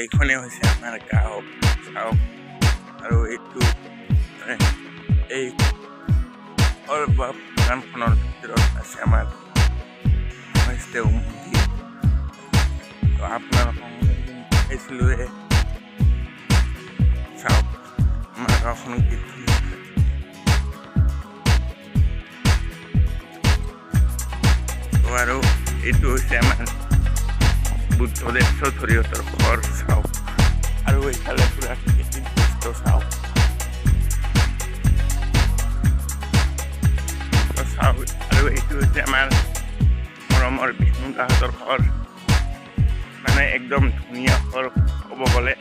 এইখনেই হৈছে আমাৰ গাঁও, চাওক। আৰু এইটো মানে এই ঘৰ বা বাগানখনৰ ভিতৰত আছে আমাৰ মহেশদেৱ মন্দিৰ। তো আপোনালোকক দেখাইছিলোঁৱে। চাওক, আমাৰ গাঁওখন কি ধুনীয়া। তো আৰু এইটো হৈছে আমাৰ বুদ্ধদেৱ চৌধুৰীহঁতৰ ঘৰ, চাওক। আৰু এইফালে পুৰা খেতিৰ দৃশ্য, চাওক। তো চাওক, আৰু এইটো হৈছে আমাৰ মৰমৰ বিষ্ণু দাহঁতৰ ঘৰ, মানে একদম ধুনীয়া ঘৰ ক'ব গ'লে।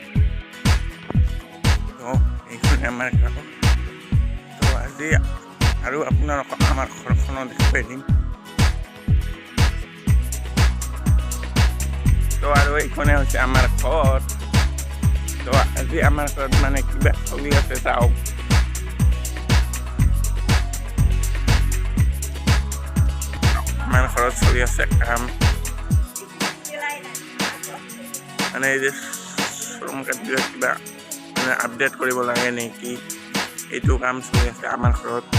তো এইখনে আমাৰ গাঁও। তো আজি আৰু আপোনালোকক আমাৰ ঘৰখনো দেখুৱাই দিম। তো আৰু এইখনে হৈছে আমাৰ ঘৰ। তো আজি আমাৰ ঘৰত মানে কিবা চলি আছে, চাওক। আমাৰ ঘৰত চলি আছে কাম, মানে এই যে শ্ৰম কাৰ্ডবিলাক কিবা মানে আপডেট কৰিব লাগে নেকি, এইটো কাম চলি আছে আমাৰ ঘৰত।